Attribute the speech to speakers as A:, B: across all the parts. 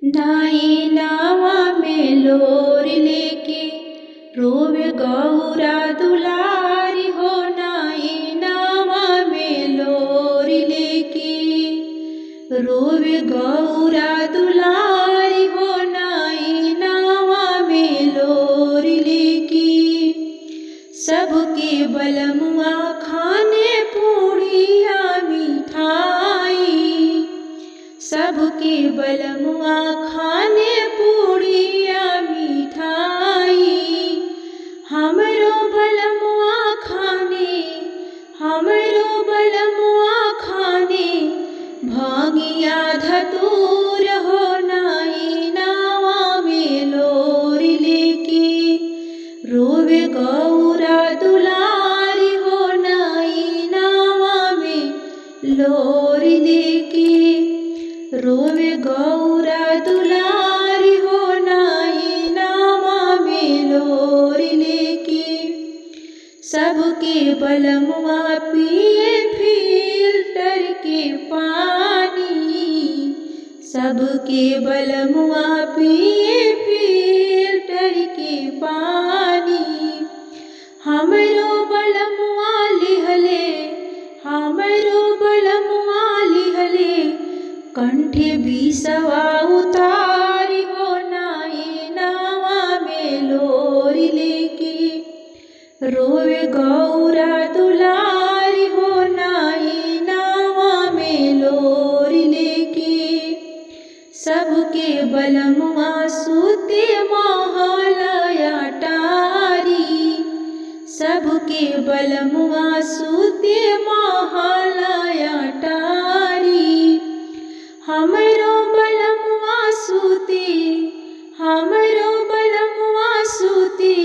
A: नाई नावा में लोर लेके रोवे गौरा दुलारी हो। नाई नावा में लोर लेके रोवे गौरा दुलारी हो। नाई नावा में लोर लेके सबके बलमुआ खाने पूड़िया मिठाई। सबके बलमुआ खाने पूड़िया मिठाई। हमरो बलमुआ खाने, हमरो बलमुआ खाने भांगिया धतूर हो। नाई नावा में लोर लेके रोवे गौरा दुलारी हो। नाई नावा में लोर लेके रोवे गौरा दुलारी हो। नाई नावा में लोर लेके सबके बलमुआ पिए फिल्टर के पानी। सबके बलमुआ पिए फिल्टर के पानी। हमरो बलमुआ लिहले, हमरो बलमुआ लिहले कंठे बिसवा उतारी हो। नाई नावा में लोर लेके रोवे गौरा दुलारी हो। नाई नावा में लोर लेके सबके बलमुआ सूते महलया टारी। सबके बलमुआ सूते महलया टारी। हमरो बलमुआ सूते, हमरो बलमुआ सूते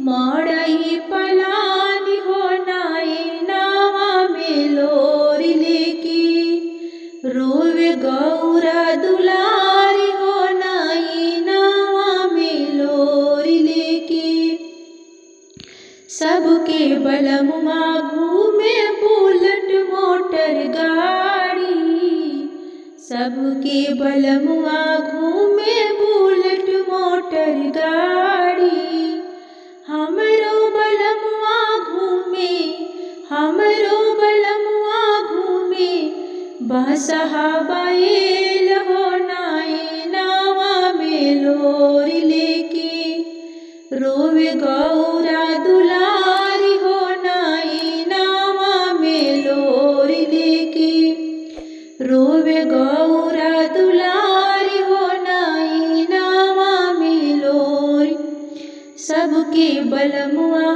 A: मड़ई पलानी हो। नाई नावा में लोर लेके रोवे गौरा दुलारी हो। नाई नावा में लोर लेके सबके बलमुआ घूमे बुलेट मोटर गाड़ी। सबके बलमुआ घूमे बुलेट मोटर गाड़ी। हमरो बलमुआ घूमे, हमरो बलमुआ घूमे बसहा बैल हो। नाई नावा में लोर लेके रोवे गौरा दुलारी हो। नाई नावा में लोर लेके रोवे गौरा दुलारी हो। नाई नावा में लोर सबके बलमुआ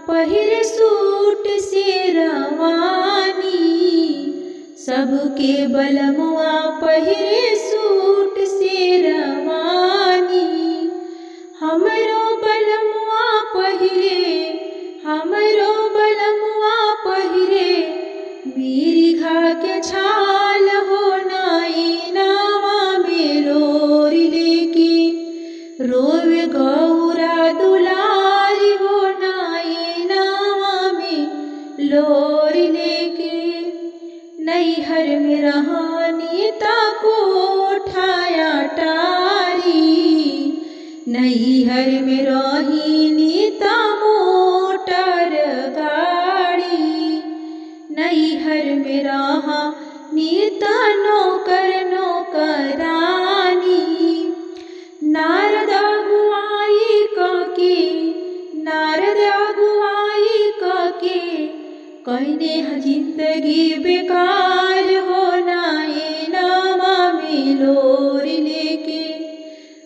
A: पहिरे सूट शेरवानी। सबके बलमुआ पहिरे सूट शेरवानी। हमरो बलमुआ पहिरे, हमरो बलमुआ पहिरे मेरी घा के छाल हो। नाई नावा में लोर लेके रोवे गौरा दुलारी हो। नाई नावा में लोर लेके नैहर में रहानी ता कोठाया टारी। नैहर में रहीनी ता मोटर गाड़ी। नैहर में रहा नीता नौकर नौकरानी। नारद अगुआई कके, नारद अगुआई कके कहने जिंदगी बेकार हो। नाई नावा में लोर लेके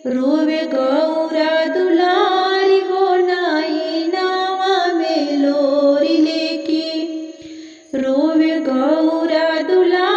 A: रोवे गौरा दुलारी हो। नाई नावा में लोर लेके रोवे गौरा दुलारी।